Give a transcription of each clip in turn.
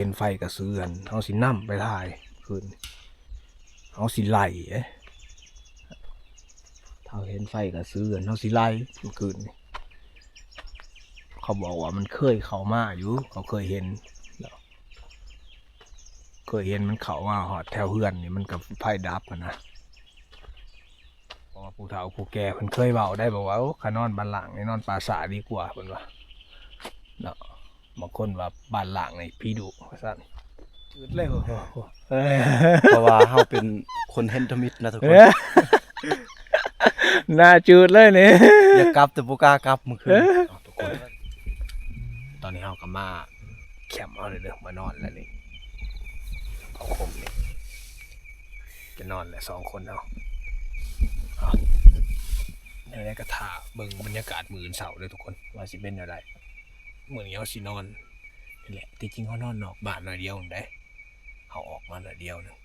ເຫັນໄຟກະສືຫັ້ນ ເຮົາຊິນຳໄປຖ່າຍຄືນ ເຮົາຊິໄລ່ເດ້. ຖ້າເຫັນໄຟກະສືຫັ້ນ ເຮົາຊິໄລ່ຄືນ. ເຂົາບອກວ່າມັນເຄີຍເຂົ້າມາຢູ່ ເຂົາເຄີຍເຫັນ ເຄີຍເຫັນມັນເຂົ້າມາຮອດແຖວເຮືອນນີ້ ມັນກະໄຟດັບຫັ້ນນະ. ເພາະວ່າຜູ້ເຖົ້າຜູ້ແກ່ເພິ່ນເຄີຍເວົ້າໄດ້ ບອກວ່າ ໂອ້ ຂ້ານອນບ້ານລ້າງນີ້ ນອນປ່າຊ້າດີກວ່າ ເພິ່ນວ່າເນາະ. ບາງຄົນວ່າບ້ານລ້າງນີ້ຜີດຸວ່າຊັ້ນ. ຈືດເລີຍ ເພາະວ່າເຮົາເປັນຄົນພັນທະມິດນະທຸກຄົນ. ໜ້າຈືດເລີຍນີ້ ຢາກກັບແຕ່ບໍ່ກ້າກັບມື້ຄືນ. ເອົາ ທຸກຄົນ ຕອນນີ້ເຮົາກໍມາແຄມເຮົາເດີ ມານອນແລ້ວນີ້ ເອົາຄົມນີ້ ຈະນອນແລ້ວສອງຄົນເຮົາ. ເອົາ ແນວໃດກໍຖ້າເບິ່ງບັນຍາກາດມື້ອື່ນເຊົ້າເດີທຸກຄົນ ວ່າຊິເປັນແນວໃດ. ມື້ນີ້ເຮົາຊິນອນນີ້ແຫຼະ ທີ່ຈິງເຮົານອນນອກບ້ານໜ້ອຍດຽວໜຶ່ງເດ້ ເຮົາອອກມາໜ້ອຍດຽວໜຶ່ງ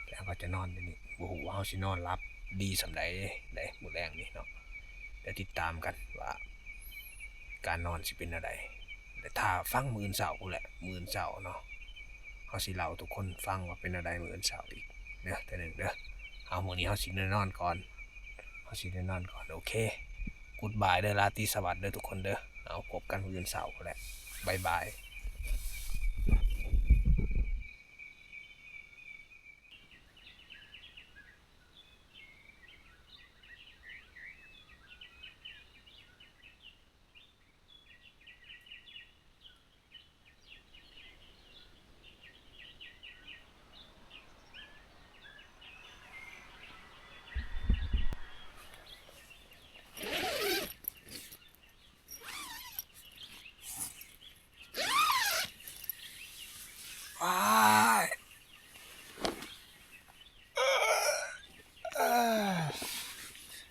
ແລ້ວເຮົາກໍຈະນອນຢູ່ນີ້. ບໍ່ຮູ້ວ່າເຮົາຊິນອນຫຼັບດີສ່ຳໃດໃດມື້ແລງນີ້ເນາະ. ດຽວຕິດຕາມກັນວ່າການນອນຊິເປັນແນວໃດ ແລະ ຖ້າຟັງມື້ອື່ນເຊົ້າພຸ້ນແຫຼະ. ມື້ອື່ນເຊົ້າເນາະ ເຮົາຊິເລົ່າທຸກຄົນຟັງວ່າເປັນແນວໃດມື້ອື່ນເຊົ້າອີກເດີ ເທື່ອໜຶ່ງເດີ. ເອົາ ມື້ນີ້ເຮົາຊິໄດ້ນອນກ່ອນ ເຮົາຊິໄດ້ນອນກ່ອນ. ໂອເຄ Goodbye ເດີ ລາຕີສະຫວັດເດີທຸກຄົນເດີ. ເອົາ ພົບກັນມື້ອື່ນເຊົ້າພຸ້ນແຫຼະ ບາຍບາຍ. ອ້າຍ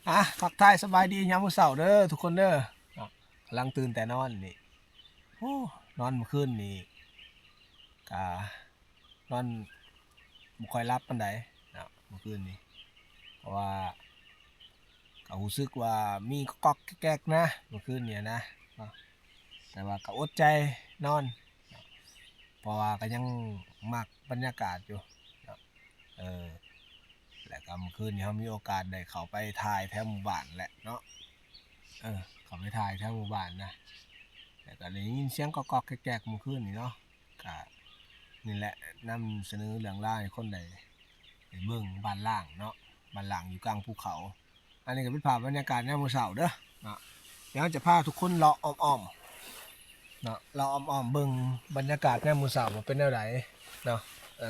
ອ່າ ທັກທາຍສະບາຍດີຍາມມື້ເຊົ້າເດີທຸກຄົນເດີເນາະ. ກຳລັງຕື່ນແຕ່ນອນນີ້ ໂອ້ ນອນມື້ຄືນນີ້ກະ ນອນບໍ່ຄ່ອຍຫຼັບປານໃດເນາະ ມື້ຄືນນີ້ ເພາະວ່າກໍຮູ້ສຶກວ່າມີກອກໆແກກໆນະ ມື້ຄືນນີ້ນະເນາະ. ແຕ່ວ່າກໍອົດໃຈນອນເນາະ ເພາະວ່າກໍຍັງມັກບັນຍາກາດຢູ່ເນາະ. ເອີ ແລ້ວກໍມື້ຄືນນີ້ເຮົາມີໂອກາດໄດ້ເຂົ້າໄປຖ່າຍແຖວໝູ່ບ້ານແຫຼະເນາະ ເອີ ເຂົ້າໄປຖ່າຍແຖວໝູ່ບ້ານນະ ແລ້ວກໍໄດ້ຍິນສຽງກອກໆແກກໆມື້ຄືນນີ້ເນາະ. ກະນີ້ແຫຼະ ນຳສະເໜີເລື່ອງລາວໃຫ້ຄົນໄດ້ ໄດ້ເບິ່ງບ້ານລ້າງເນາະ ບ້ານລ້າງຢູ່ກາງພູເຂົາ. ອັນນີ້ກໍເປັນພາບບັນຍາກາດຍາມມື້ເຊົ້າເດີເນາະ. ດຽວເຮົາຈະພາທຸກຄົນເລາະອ້ອມໆເນາະ ເລາະອ້ອມໆເບິ່ງບັນຍາກາດຍາມມື້ເຊົ້າວ່າເປັນແນວໃດເນາະ. ເອີ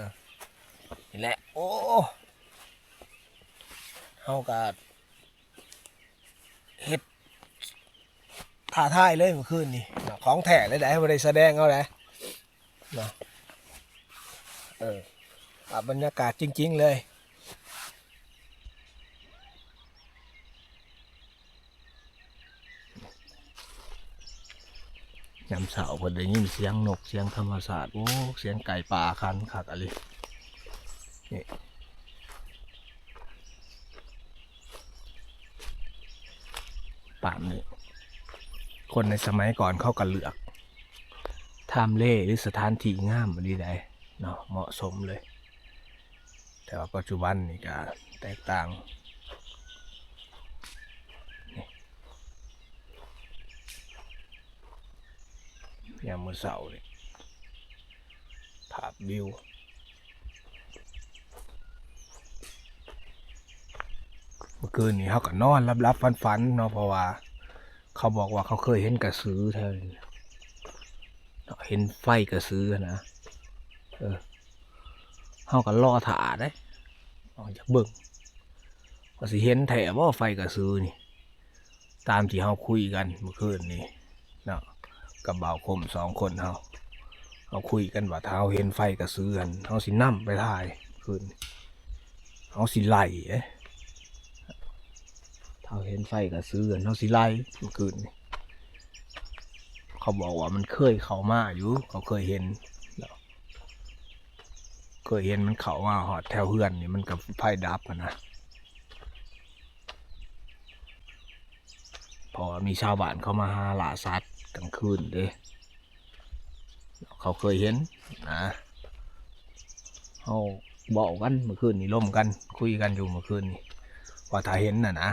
ນີ້ແຫຼະ ໂອ້ ເຮົາກໍເຮັດທ້າທາຍເລີຍມື້ຄືນນີ້ເນາະ ຂອງແທ້ເລີຍໃດ໋ ບໍ່ໄດ້ສະແດງເອົາໃດ໋. ເນາະ ເອີ ພາບບັນຍາກາດຈິງໆເລີຍ. ຍາມເຊົ້າເພິ່ນໄດ້ຍິນສຽງນົກ ສຽງທຳມະຊາດ ໂອ້ ສຽງໄກ່ປ່າຂັນຄັກອີ່ຫຼີ ນີ້. ປານນີ້ ຄົນໃນສະໄໝກ່ອນເຂົາກໍເລືອກທຳເລ ຫຼື ສະຖານທີ່ງາມອີ່ຫຼີໃດ໋ເນາະ ເໝາະສົມເລີຍ. ແຕ່ວ່າປັດຈຸບັນນີ້ກໍແຕກຕ່າງ ນີ້ ຍາມມື້ເຊົ້ານີ້ ພາບວິວ ເມື່ອຄືນນີ້ເຮົາກໍນອນຫຼັບໆຝັນໆເນາະ ເພາະວ່າເຂົາບອກວ່າເຂົາເຄີຍເຫັນກະສືແຖວນີ້ເນາະ ເຫັນໄຟກະສືຫັ້ນນະ. ເອີ ເຮົາກໍລໍຖ້າເດ້ ເຮົາຢາກເບິ່ງວ່າຊິເຫັນແທ້ບໍ່ໄຟກະສືນີ້. ຕາມທີ່ເຮົາຄຸຍກັນມື້ຄືນນີ້ເນາະ ກັບບ່າວຄົມສອງຄົນເຮົາ ເຮົາຄຸຍກັນວ່າຖ້າເຮົາເຫັນໄຟກະສືຫັ້ນ ເຮົາຊິນຳໄປຖ່າຍຄືນ ເຮົາຊິໄລ່ເດ້. ຖ້າເຫັນໄຟກະສືຫັ້ນ ເຮົາຊິໄລ່ຄືນນີ້. ເຂົາບອກວ່າມັນເຄີຍເຂົ້າມາຢູ່ ເຂົາເຄີຍເຫັນເນາະ ເຄີຍເຫັນມັນເຂົ້າມາຮອດແຖວເຮືອນນີ້ ມັນກໍໄຟດັບຫັ້ນນະ. ເພາະວ່າມີຊາວບ້ານເຂົາມາຫາລ່າສັດກາງຄືນເດ້. ເຂົາເຄີຍເຫັນນະ. ເຮົາເວົ້າກັນມື້ຄືນນີ້ ລົມກັນ ຄຸຍກັນຢູ່ມື້ຄືນນີ້ ວ່າຖ້າເຫັນນະນະ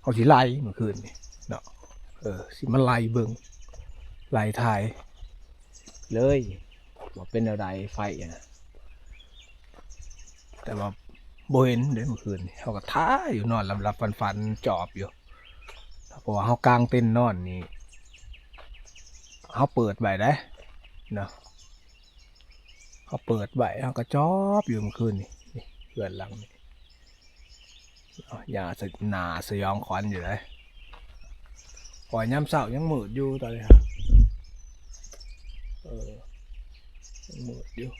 ເຮົາຊິໄລ່ມື້ຄືນນີ້ເນາະ. ເອີ ຊິມາໄລ່ເບິ່ງ ໄລ່ຖ່າຍເລີຍ ວ່າເປັນແນວໃດໄຟນະ. ແຕ່ວ່າບໍ່ເຫັນເດ້ມື້ຄືນນີ້ ເຮົາກໍຖ້າຢູ່ ນອນຫຼັບໆຝັນໆ ຈອບຢູ່. ເພາະວ່າເຮົາກາງເຕັນນອນນີ້ ເຮົາເປີດໄວ້ເດ້ເນາະ ເຮົາເປີດໄວ້ ເຮົາກໍຈອບຢູ່ມື້ຄືນນີ້. ນີ້ເຮືອນຫຼັງນີ້ ເອົາ ຫຍ້າ ໜ້າສະຫຍອງຂວັນຢູ່ເດ້. ເພາະວ່າຍາມເຊົ້າຍັງມືດຢູ່ຕອນນີ້ ເອີ ຍັງມືດຢູ່.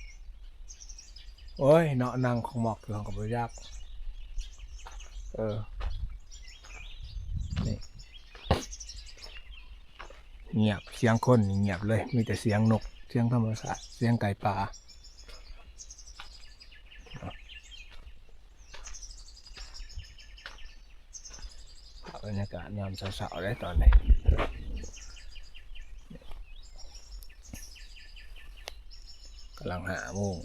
ໂອ້ຍເນາະ ນັ່ງຂອງໝອກຢູ່ ເຮົາກໍບໍ່ຢາກ ເອີ ນີ້ ງຽບ ສຽງຄົນນີ້ງຽບເລີຍ ມີແຕ່ສຽງນົກ ສຽງທຳມະຊາດ ສຽງໄກ່ປ່າ. ພາບບັນຍາກາດຍາມເຊົ້າໆເດ້ຕອນນີ້ ກຳລັງຫ້າໂມງ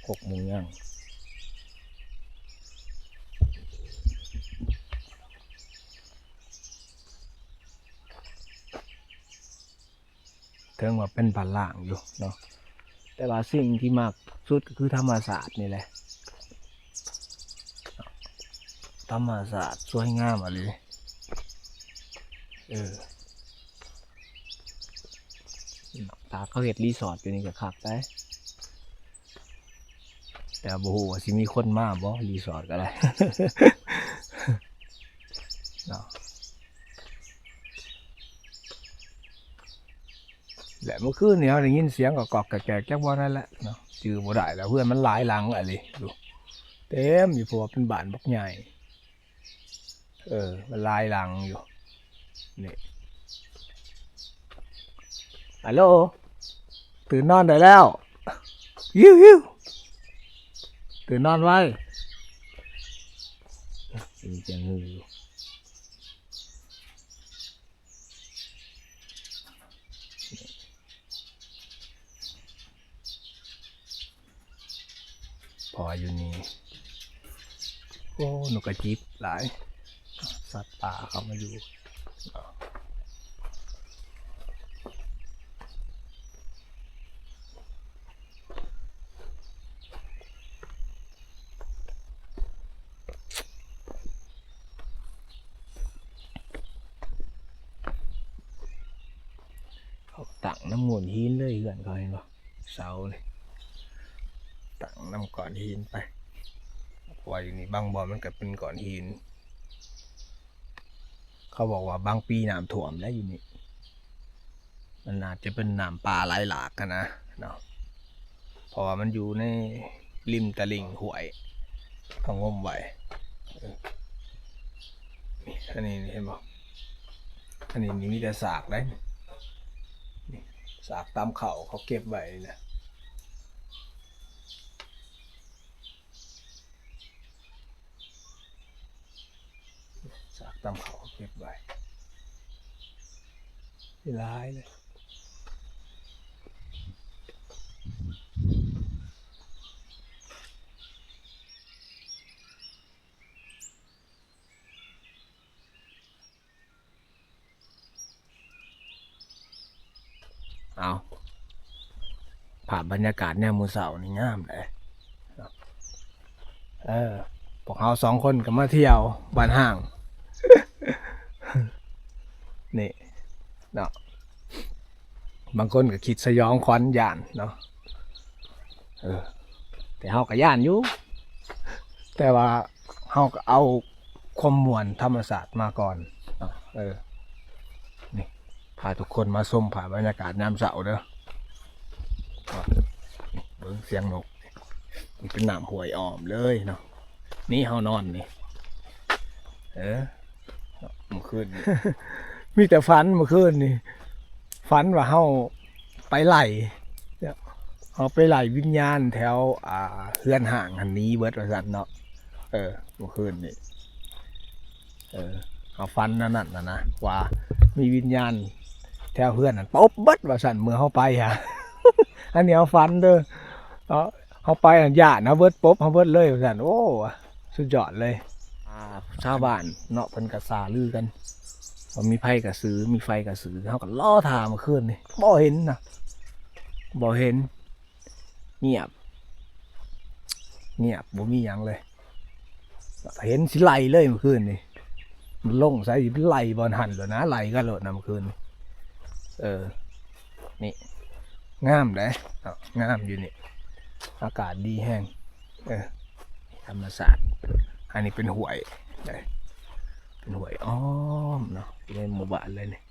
ຫົກໂມງຍັງ. ເຖິງວ່າເປັນບ້ານລ້າງຢູ່ເນາະ ແຕ່ວ່າສິ່ງທີ່ມັກສຸດກໍຄືທຳມະຊາດນີ້ແຫຼະ ທຳມະຊາດສວຍງາມອີ່ຫຼີ. ເອີ ຖ້າເຂົາເຮັດຣີສອດຢູ່ນີ້ກໍຄັກໄດ໋. ແຕ່ບໍ່ຮູ້ວ່າຊິມີຄົນມາບໍ່ ຣີສອດກໍໄດ້ເນາະ. ແລະ ເມື່ອຄືນນີ້ເຮົາໄດ້ຍິນສຽງກອກໆແກກໆ ຈັກບ່ອນນັ້ນແຫຼະເນາະ ຈື່ບໍ່ໄດ້ແລ້ວ. ເຮືອນມັນຫຼາຍຫຼັງອີ່ຫຼີຢູ່ ເຕັມຢູ່ ເພາະວ່າເປັນບ້ານບັກໃຫຍ່. ເອີ ມັນຫຼາຍຫຼັງຢູ່ນີ້. ອາໂລ ຕື່ນນອນໄດ້ແລ້ວ ຕື່ນນອນໄວ. ມີສຽງງູຢູ່ ເພາະວ່າຢູ່ນີ້ ໂອ້ ນົກກະຈິບຫຼາຍ ສັດປ່າເຂົ້າມາຢູ່. ເຂົາຕັ້ງນຳໂງ່ນຫີນເລີຍ ເຮືອນເຂົາເຫັນບໍ່ ເສົານີ້ ຕັ້ງນຳກ້ອນຫີນໄປ ເພາະວ່າຢູ່ນີ້ບາງບ່ອນມັນກໍເປັນກ້ອນຫີນ. ເຂົາບອກວ່າບາງປີນ້ຳຖ້ວມໄດ໋ຢູ່ນີ້ ມັນອາດຈະເປັນນ້ຳປ່າໄຫຼຫຼາກຫັ້ນນະເນາະ ເພາະວ່າມັນຢູ່ໃນລິມຕະລິ່ງຫ້ວຍ ເຂົາງົມໄວ້. ເອີ ນີ້ ອັນນີ້ເຫັນບໍ່ ອັນນີ້ນີ້ມີແຕ່ຊາກໄດ໋ ນີ້ ນີ້ ຊາກຕຳເຂົ້າເຂົາເກັບໄວ້ນີ້ນະ. ຊາກຕຳເຂົ້າເກັບໄວ້ຫຼາຍເລີຍ. ເອົາ ພາບບັນຍາກາດຍາມມື້ເຊົ້ານີ້ງາມເດ້. ເອີ ພວກເຮົາສອງຄົນກໍມາທ່ຽວບ້ານຮ້າງ ນີ້ເນາະ. ບາງຄົນກໍຄິດສະຫຍອງຂວັນຢ້ານເນາະ ເອີ ແຕ່ເຮົາກໍຢ້ານຢູ່ ແຕ່ວ່າເຮົາກໍເອົາຄວາມມ່ວນທຳມະຊາດມາກ່ອນເນາະ. ເອີ ນີ້ ພາທຸກຄົນມາຊົມພາບບັນຍາກາດຍາມເຊົ້າເດີ. ເບິ່ງສຽງນົກ ມັນເປັນນ້ຳຫ້ວຍອ້ອມເລີຍເນາະ. ນີ້ເຮົານອນນີ້ ເອີ ເມື່ອຄືນນີ້ ມີແຕ່ຝັນເມື່ອຄືນນີ້ ຝັນວ່າເຮົາໄປໄລ່ ເຮົາໄປໄລ່ວິນຍານແຖວ ອ່າ ເຮືອນຮ້າງຫັ້ນໜີເບິດວ່າຊັ້ນເນາະ. ເອີ ເມື່ອຄືນນີ້ ເອີ ເຮົາຝັນແນວນັ້ນນະ ວ່າມີວິນຍານ ແຖວເຮືອນນັ້ນປົບເບິດວ່າຊັ້ນ ເມື່ອເຮົາໄປຫາ ອັນນີ້ເຮົາຝັນເດີ ເນາະ ເຮົາໄປຫັ້ນຢ້ານເຮົາເບິດ ປົບເຮົາເບິດເລີຍວ່າຊັ້ນ. ໂອ້ ສຸດຍອດເລີຍ. ອ່າ ຊາວບ້ານເນາະ ເພິ່ນກໍສາລືກັນວ່າມີໄຟກະສື ມີໄຟກະສື ເຮົາກໍລໍຖ້າມື້ຄືນນີ້ ບໍ່ເຫັນນະ ບໍ່ເຫັນ ງຽບ ງຽບ ບໍ່ມີຫຍັງເລີຍ. ເຫັນຊິໄລ່ເລີຍມື້ຄືນນີ້ ມັນລົງໃສຊິໄລ່ບ່ອນຫັ້ນໂລດນະ ໄລ່ກັນໂລດນະມື້ຄືນນີ້. ເອີ ນີ້ ງາມເດ້ເນາະ ງາມຢູ່ນີ້ ອາກາດດີແຮງ. ເອີ ທຳມະຊາດ ອັນນີ້ເປັນຫ້ວຍເດ້ ເປັນຫ້ວຍອ້ອມເນາະ ຢູ່ໃນໝູ່ບ້ານເລີຍນີ້.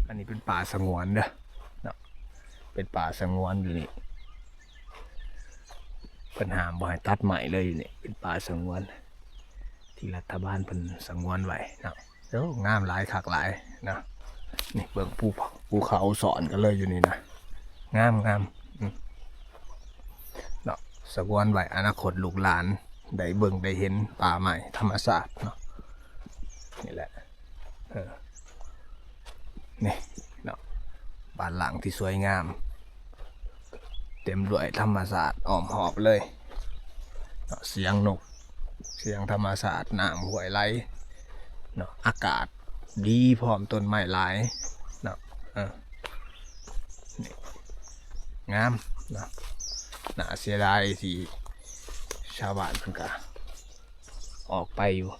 ອັນນີ້ເປັນປ່າສະຫງວນເດີເນາະ ເປັນປ່າສະຫງວນຢູ່ນີ້ ເພິ່ນຫ້າມບໍ່ໃຫ້ຕັດໄມ້ເລີຍຢູ່ນີ້ ເປັນປ່າສະຫງວນທີ່ລັດຖະບານເພິ່ນສະຫງວນໄວ້ເນາະ. ໂອ້ ງາມຫຼາຍ ຄັກຫຼາຍເນາະ. ນີ້ເບິ່ງພູ ພູເຂົາຊ້ອນກັນເລີຍຢູ່ນີ້ນະ ງາມໆ ອືມ ເນາະ ສະຫງວນໄວ້ ອະນາຄົດລູກຫຼານໄດ້ເບິ່ງໄດ້ເຫັນປ່າໄມ້ທຳມະຊາດເນາະ. ນີ້ແຫຼະ ເອີ ນີ້ເນາະ ບ້ານຫຼັງທີ່ສວຍງາມ ເຕັມດ້ວຍທຳມະຊາດອ້ອມຮອບເລີຍເນາະ ສຽງນົກ ສຽງທຳມະຊາດ ນ້ຳຫ້ວຍໄຫຼເນາະ ອາກາດດີພ້ອມ ຕົ້ນໄມ້ຫຼາຍເນາະ. ເອີ ນີ້ ງາມເນາະ ໜ້າເສຍດາຍທີ່ຊາວບ້ານເພິ່ນກະອອກໄປຢູ່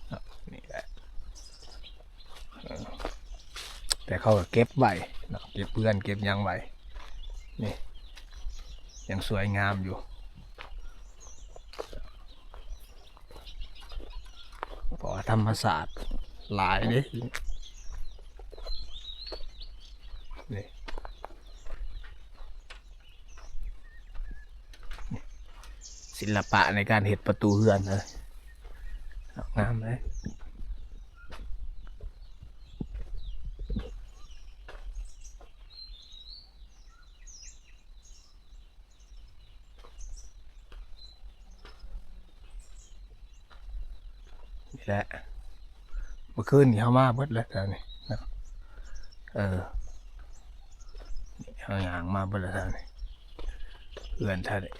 ເນາະ ນີ້ແຫຼະ. ເອີ ແຕ່ເຂົາກໍເກັບໄວ້ເນາະ ເກັບເຮືອນເກັບຫຍັງໄວ້ ນີ້ ຍັງສວຍງາມຢູ່ ເພາະວ່າທຳມະຊາດຫຼາຍເດ້ ນີ້. ສິລະປະໃນການເຮັດປະຕູເຮືອນເອີຍ ງາມເລີຍ. ນີ້ແຫຼະ ເມື່ອຄືນນີ້ເຮົາມາເບິດແລ້ວແຖວນີ້ເນາະ ເອີ ເຮົາຍ່າງມາເບິດແລ້ວແຖວນີ້ ເຮືອນແຖວນີ້.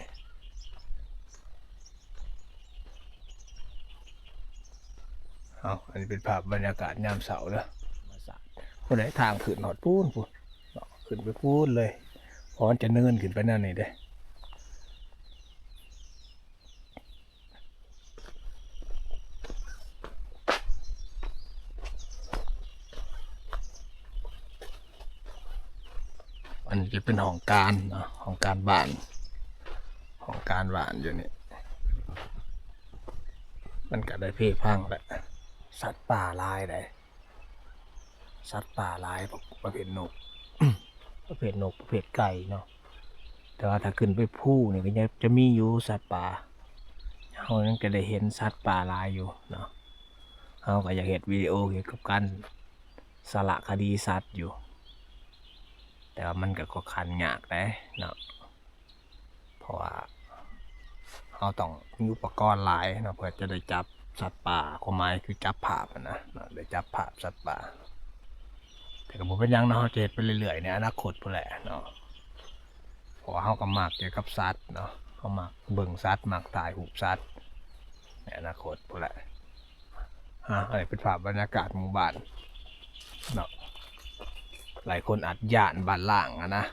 ເອົາ ອັນນີ້ເປັນພາບບັນຍາກາດຍາມເຊົ້າເດີ ພຸ້ນແຫຼະ ທາງຂຶ້ນຮອດພຸ້ນ ພຸ້ນເນາະ ຂຶ້ນໄປພຸ້ນເລີຍ ເພາະມັນຈະເນີນຂຶ້ນໄປແນວນີ້ເດ້. ອັນນີ້ຈະເປັນຫ້ອງການເນາະ ຫ້ອງການບ້ານ ຫ້ອງການບ້ານຢູ່ນີ້ ມັນກະໄດ້ເພພັງແຫຼະ ສັດປ່າຫຼາຍໃດ໋ ສັດປ່າຫຼາຍ ປະເພດນົກ ປະເພດນົກ ປະເພດໄກ່ເນາະ ແຕ່ວ່າຖ້າຂຶ້ນໄປພູນີ້ກໍຍັງຈະມີຢູ່ສັດປ່າ ເຮົາຍັງຈະໄດ້ເຫັນສັດປ່າຫຼາຍຢູ່ເນາະ. ເຮົາກໍຢາກເຮັດວິດີໂອກ່ຽວກັບການສາລະຄະດີສັດຢູ່ ແຕ່ວ່າມັນກໍຄ່ອນຂ້າງຍາກແດ່ເນາະ ເພາະວ່າເຮົາຕ້ອງມີອຸປະກອນຫຼາຍເນາະ ເພື່ອຈະໄດ້ຈັບສັດປ່າ ຄວາມໝາຍຄືຈັບພາບຫັ້ນນະເນາະ ໄດ້ຈັບພາບສັດປ່າ. ແຕ່ກໍບໍ່ເປັນຫຍັງເນາະ ເຮົາຈະເຮັດໄປເລື້ອຍໆໃນອະນາຄົດພຸ້ນແຫຼະເນາະ ເພາະວ່າເຮົາກໍມັກກ່ຽວກັບສັດເນາະ ເຮົາມັກເບິ່ງສັດ ມັກຖ່າຍຮູບສັດ ໃນອະນາຄົດພຸ້ນແຫຼະ. ອາ ອັນນີ້ເປັນພາບບັນຍາກາດໝູ່ບ້ານເນາະ ຫຼາຍຄົນອາດຢ້ານບ້ານລ້າງຫັ້ນນະ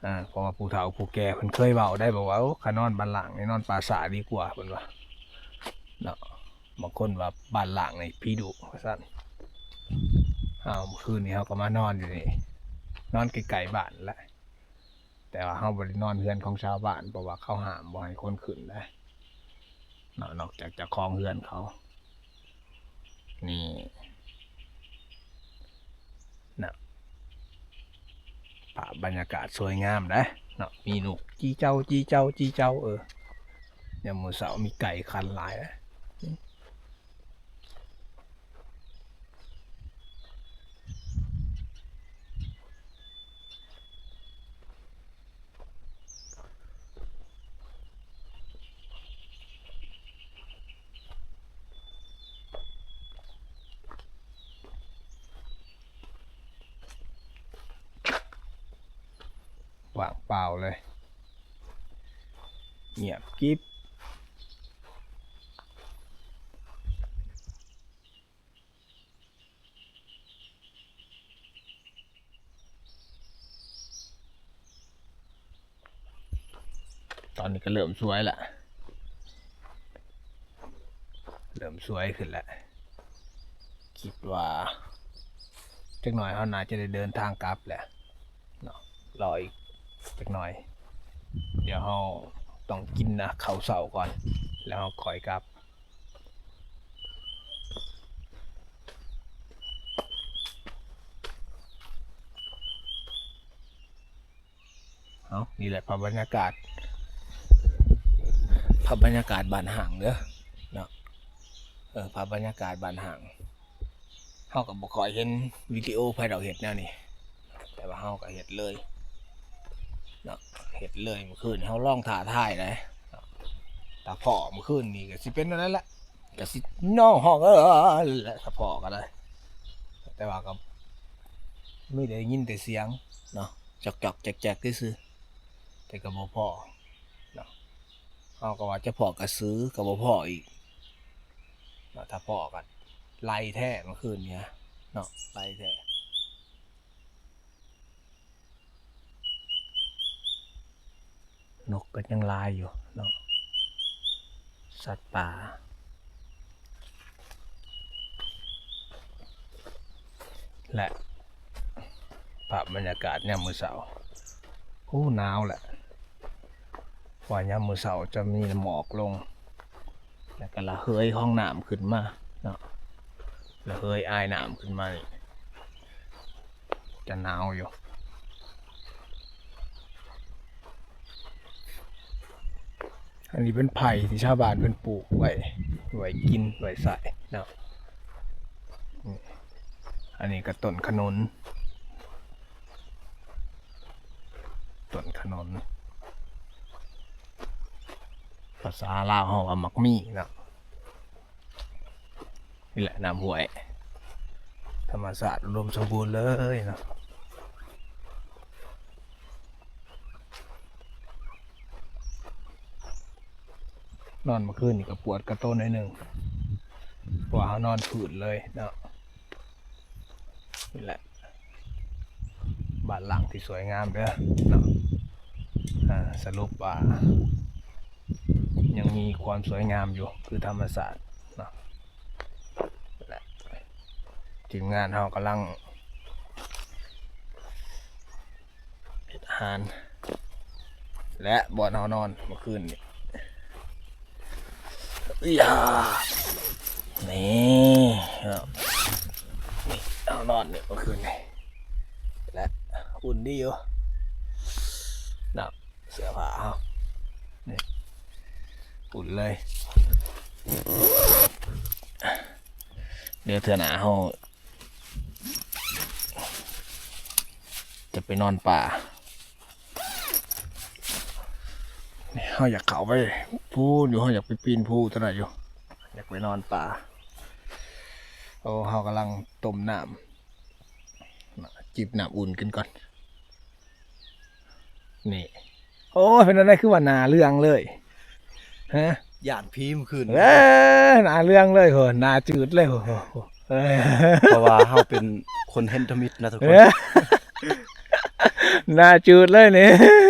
ອາ ເພາະວ່າຜູ້ເຖົ້າຜູ້ແກ່ເພິ່ນເຄີຍເວົ້າໄດ້ ບອກວ່າ ໂອ້ ຄັນນອນບ້ານລ້າງນີ້ ນອນປ່າຊ້າດີກວ່າ ເພິ່ນວ່າເນາະ. ບາງຄົນວ່າບ້ານລ້າງນີ້ຜີດຸວ່າຊັ້ນ. ເຮົາ ມື້ຄືນນີ້ເຮົາກໍມານອນຢູ່ນີ້ ນອນໃກ້ໆບ້ານແຫຼະ ແຕ່ວ່າເຮົາບໍ່ໄດ້ນອນເຮືອນຂອງຊາວບ້ານ ເພາະວ່າເຂົາຫ້າມບໍ່ໃຫ້ຄົນຂຶ້ນເດ້ເນາະ ນອກຈາກເຈົ້າຂອງເຮືອນເຂົາ. ນີ້ນະ ພາບບັນຍາກາດສວຍງາມເດ້ເນາະ ມີນົກຈີ່ເຈົ້າ ຈີ່ເຈົ້າ ຈີ່ເຈົ້າ ເອີ ຍາມມື້ເຊົ້າມີໄກ່ຂັນຫຼາຍເດ້. ວ່າງເປົ່າເລີຍ ງຽບກິບ. ຕອນນີ້ກໍເລີ່ມສວຍລະ ເລີ່ມສວຍຂຶ້ນລະ. ຄິດວ່າຈັກໜ້ອຍເຮົາໜ້າຈະໄດ້ເດີນທາງກັບແຫຼະເນາະ, ລໍອີກຈັກໜ້ອຍ. ດຽວເຮົາຕ້ອງກິນນະ ເຂົ້າເຊົ້າກ່ອນ ແລ້ວເຮົາຄ່ອຍກັບ. ເອົາ ນີ້ແຫຼະພາບບັນຍາກາດ ພາບບັນຍາກາດບ້ານຫ້າງເດີເນາະ. ເອີ ພາບບັນຍາກາດບ້ານຫ້າງ ເຮົາກໍບໍ່ຄ່ອຍເຫັນວິດີໂອໃຜດອກເຮັດແນວນີ້ ແຕ່ວ່າເຮົາກໍເຮັດເລີຍເນາະ ເຮັດເລີຍ. ມື້ຄືນເຮົາລອງທ້າທາຍໄດ໋ ຖ້າພໍ້ມື້ຄືນນີ້ກໍຊິເປັນແນວນັ້ນແຫຼະ ກະຊິຮ້ອງຮ້ອງ ເອີ ແຫຼະ ສະເພາະກໍໄດ້ ແຕ່ວ່າກໍມີໄດ້ຍິນແຕ່ສຽງເນາະ ຈອກໆແຈກໆຊື່ໆ ແຕ່ກໍບໍ່ພໍ້ເນາະ. ເຮົາກໍວ່າຈະພໍ້ກະສືກໍບໍ່ພໍ້ອີກເນາະ. ຖ້າພໍ້ກໍໄລ່ແທ້ມື້ຄືນນີ້ເນາະ ໄລ່ແທ້. ນົກກໍຍັງຫຼາຍຢູ່ເນາະ ສັດປ່າ ແລະ ພາບບັນຍາກາດຍາມມື້ເຊົ້າ ໂອ້ ໜາວແຫຼະ ເພາະວ່າຍາມມື້ເຊົ້າຈະມີໝອກລົງ ແລ້ວກໍລະເຫີຍຂອງນ້ຳຂຶ້ນມາເນາະ ລະເຫີຍອາຍນ້ຳຂຶ້ນມານີ້ ຈະໜາວຢູ່. ອັນນີ້ເປັນໄຜ່ທີ່ຊາວບ້ານເພິ່ນປູກໄວ້ ໄວ້ກິນ ໄວ້ໃຊ້ເນາະ. ອັນນີ້ກໍຕົ້ນຂະໜູນ ຕົ້ນຂະໜູນ ພາສາລາວເຮົາວ່າໝາກມີເນາະ. ນີ້ແຫຼະນ້ຳຫ້ວຍ ທຳມະຊາດອຸດົມສົມບູນເລີຍເນາະ. ນອນເມື່ອຄືນນີ້ກໍປວດກະໂຕໜ້ອຍໜຶ່ງ ເພາະວ່າເຮົານອນພື້ນເລີຍເນາະ. ນີ້ແຫຼະ ບ້ານຫຼັງທີ່ສວຍງາມເດີເນາະ. ອາ ສະຫຼຸບວ່າຍັງມີຄວາມສວຍງາມຢູ່ ຄືທຳມະຊາດເນາະ. ແລະ ທີມງານເຮົາກຳລັງເຮັດອາຫານ ແລະ ບ່ອນເຮົານອນເມື່ອຄືນນີ້ ອີ່ຫາ ນີ້ເນາະ ນີ້ເຮົານອນນີ້ເມື່ອຄືນນີ້ ແລະ ອຸ່ນດີຢູ່ເນາະ ເສື້ອຜ້າເຮົານີ້ ອຸ່ນເລີຍ. ດຽວເທື່ອໜ້າເຮົາຈະໄປນອນປ່າ. ເຮົາຢາກເຂົ້າໄປພູຢູ່ ເຮົາຢາກໄປປີນພູຕົວນັ້ນຢູ່ ຢາກໄປນອນປ່າ. ໂອ້ ເຮົາກຳລັງຕົ້ມນ້ຳ ຈິບນ້ຳອຸ່ນກິນກ່ອນ. ນີ້ ໂອ້ຍ ເປັນແນວໃດຄືວ່າໜ້າເຫຼືອງເລີຍ ຮະ? ຢ້ານຜີມື້ຄືນ ເອີ ໜ້າເຫຼືອງເລີຍໂຫ ໜ້າຈືດເລີຍໂຫ ເອີ ເພາະວ່າເຮົາເປັນຄົນເຫັນທຳອິດນະທຸກຄົນ ເອີ ໜ້າຈືດເລີຍນີ້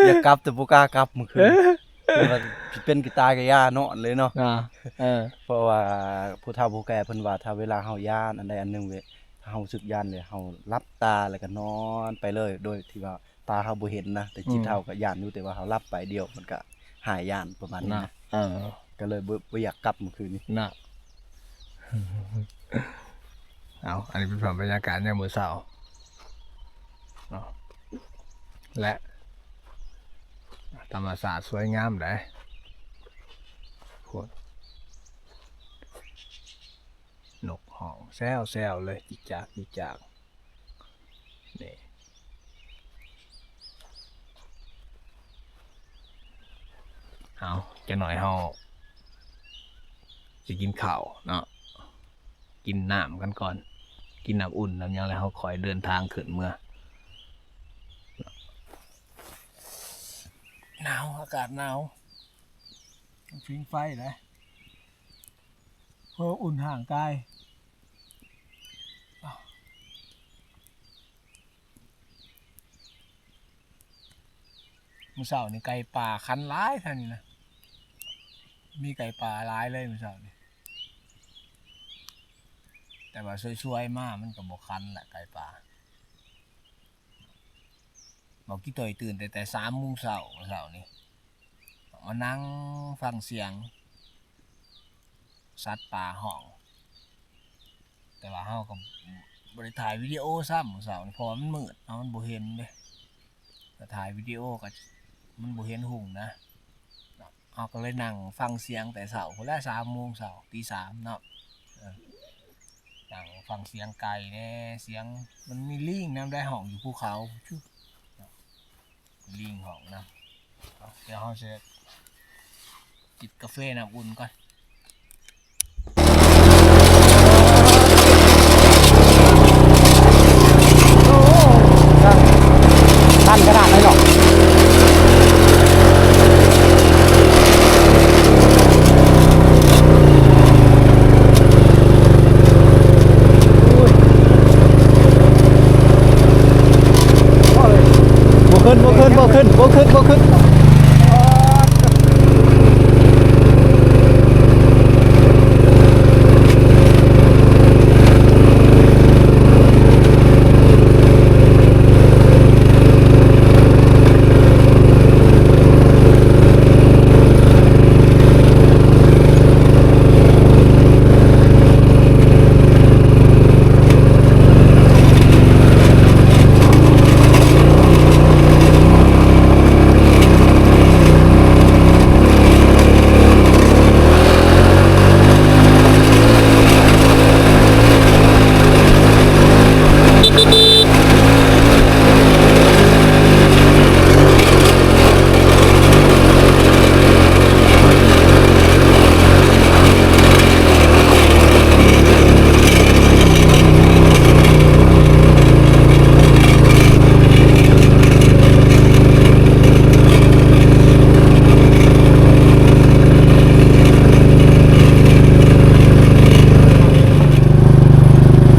ຢາກກັບແຕ່ບໍ່ກ້າກັບມື້ຄືນ ເອີ ວ່າຊິເປັນກະຕາຍກະຢ່ານອນເລີຍເນາະ ເອີ ເພາະວ່າຜູ້ເຖົ້າຜູ້ແກ່ເພິ່ນວ່າ ຖ້າເວລາເຮົາຢ້ານອັນໃດອັນໜຶ່ງ ເຮົາຮູ້ສຶກຢ້ານເລີຍ ເຮົາຫຼັບຕາແລ້ວກໍນອນໄປເລີຍ ໂດຍທີ່ວ່າ ຕາເຮົາບໍ່ເຫັນນະ ແຕ່ຈິດເຮົາກໍຢ້ານຢູ່ ແຕ່ວ່າເຮົາຫຼັບໄປດຽວມັນກໍຫາຍຢ້ານປະມານນີ້ນະ ເອີ ກໍເລີຍບໍ່ ບໍ່ຢາກກັບມື້ຄືນນີ້ນະ. ເອົາ ອັນນີ້ເປັນພາບບັນຍາກາດຍາມມື້ເຊົ້າເນາະ ແລະ ທຳມະຊາດສວຍງາມໃດ໋ ໂພດ ນົກຮ້ອງແຊວໆເລີຍ ຈິກຈາກຈິກຈາກ ນີ້ ເອົາ ຈັກໜ້ອຍເຮົາຊິກິນເຂົ້າເນາະ ກິນນ້ຳກັນກ່ອນ ກິນນ້ຳອຸ່ນນ້ຳຫຍັງ ແລ້ວເຮົາຄ່ອຍເດີນທາງຂຶ້ນເມືອ. ອາກາດໜາວ ຜິງໄຟໄດ໋ ເພື່ອອຸ່ນຮ່າງກາຍ. ມື້ເຊົ້ານີ້ໄກ່ປ່າຂັນຫຼາຍແທ້ນີ້ນະ ມີໄກ່ປ່າຫຼາຍເລີຍມື້ເຊົ້ານີ້ ແຕ່ວ່າສວຍໆມາມັນກໍບໍ່ຂັນລະໄກ່ປ່າ. ເວົ້າກິໂຕຍຕື່ນແຕ່ ແຕ່ສາມໂມງເຊົ້າ ເຊົ້ານີ້ ມານັ່ງຟັງສຽງສັດປ່າຮ້ອງ ແຕ່ວ່າເຮົາກໍບໍ່ໄດ້ຖ່າຍວິດີໂອຊ້ຳມື້ເຊົ້ານີ້ ເພາະວ່າມັນມືດເນາະ ມັນບໍ່ເຫັນເດ້ ຖ້າຖ່າຍວິດີໂອກໍມັນບໍ່ເຫັນຮຸ່ງນະ. ເຮົາກໍເລີຍນັ່ງຟັງສຽງແຕ່ເຊົ້າພຸ້ນແຫຼະ ສາມໂມງເຊົ້າ ຕີສາມເນາະ ເອີ ນັ່ງຟັງສຽງໄກ່ແດ່ ສຽງ ມັນມີລີງນຳໄດ໋ ຮ້ອງຢູ່ພູເຂົາ ລີງຮ້ອງນຳ. ເອົາ ດຽວເຮົາຊິ ຈິບກາເຟນ້ຳອຸ່ນກ່ອນ. ໂອ້ ຊັນຂະໜາດໃດເນາະ ໂອ້ຍ ບໍ່ຂຶ້ນ ບໍ່ຂຶ້ນ ບໍ່ຂຶ້ນ ບໍ່ຂຶ້ນ ບໍ່ຂຶ້ນ.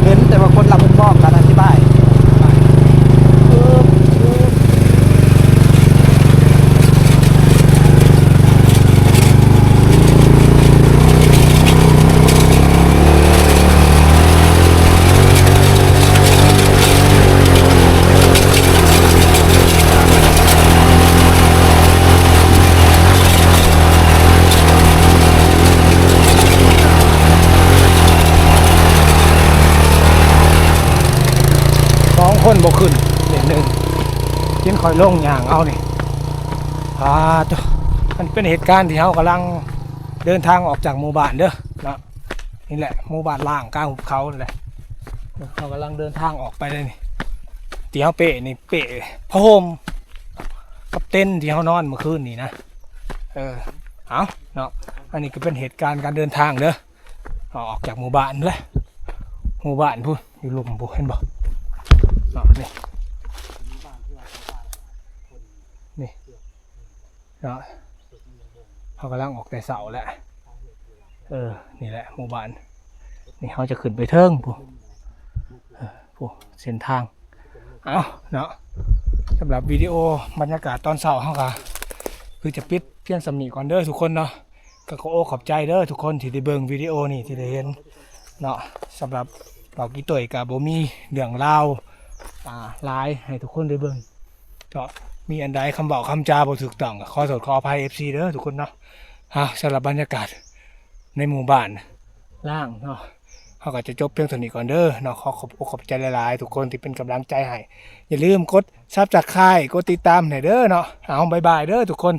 ເຫັນແຕ່ວ່າຄົນລາວເພິ່ນບອກການອະທິບາຍ. ສອງຄົນບໍ່ຂຶ້ນ ເປັນໜຶ່ງ ກິນຂ້ອຍລົງຍ່າງເອົານີ້. ອາ ໂຕ ມັນເປັນເຫດການທີ່ເຮົາກຳລັງເດີນທາງອອກຈາກໝູ່ບ້ານເດີເນາະ. ນີ້ແຫຼະ ໝູ່ບ້ານລ້າງກາງຫຸບເຂົານີ້ແຫຼະ. ເຮົາກຳລັງເດີນທາງອອກໄປເລີຍນີ້ ທີ່ເຮົາເປ້ນີ້ ເປ້ຜ້າຫົ່ມກັບເຕັນທີ່ເຮົານອນມື້ຄືນນີ້ນະ. ເອີ ເອົາເນາະ ອັນນີ້ກໍເປັນເຫດການການເດີນທາງເດີ ເຮົາອອກຈາກໝູ່ບ້ານແຫຼະ ໝູ່ບ້ານພຸ້ນ ຢູ່ລຸ່ມພຸ້ນ ເຫັນບໍ່ເນາະ. ນີ້ ນີ້ ເນາະ ເຮົາກຳລັງອອກແຕ່ເຊົ້າແຫຼະ. ເອີ ນີ້ແຫຼະໝູ່ບ້ານ ນີ້ເຮົາຈະຂຶ້ນໄປເທິງພຸ້ນ ເອີ ພຸ້ນເສັ້ນທາງ. ເອົາເນາະ ສຳລັບວິດີໂອບັນຍາກາດຕອນເຊົ້າເຮົາກໍຄືຈະປິດພຽງສ່ຳນີ້ກ່ອນເດີທຸກຄົນເນາະ. ກໍຂໍຂອບໃຈເດີທຸກຄົນທີ່ໄດ້ເບິ່ງວິດີໂອນີ້ ທີ່ໄດ້ເຫັນເນາະ. ສຳລັບເວົ້າກິໂຕຍກໍບໍ່ມີເລື່ອງລາວ ອ່າ ຫຼາຍໃຫ້ທຸກຄົນໄດ້ເບິ່ງເນາະ. ມີອັນໃດຄຳເວົ້າຄຳຈາບໍ່ຖືກຕ້ອງ ກໍຂໍໂທດຂໍອະໄພ ເອັຟຊີ ເດີທຸກຄົນເນາະ. ເອົາ ສຳລັບບັນຍາກາດໃນໝູ່ບ້ານລ້າງເນາະ ເຮົາກໍຈະຈົບພຽງເທົ່ານີ້ກ່ອນເດີເນາະ. ຂໍຂອບອົກຂອບໃຈຫຼາຍໆທຸກຄົນທີ່ເປັນກຳລັງໃຈໃຫ້. ຢ່າລືມກົດ Subscribe ກົດຕິດຕາມໃຫ້ເດີເນາະ. ເອົາ ບາຍບາຍເດີທຸກຄົນ.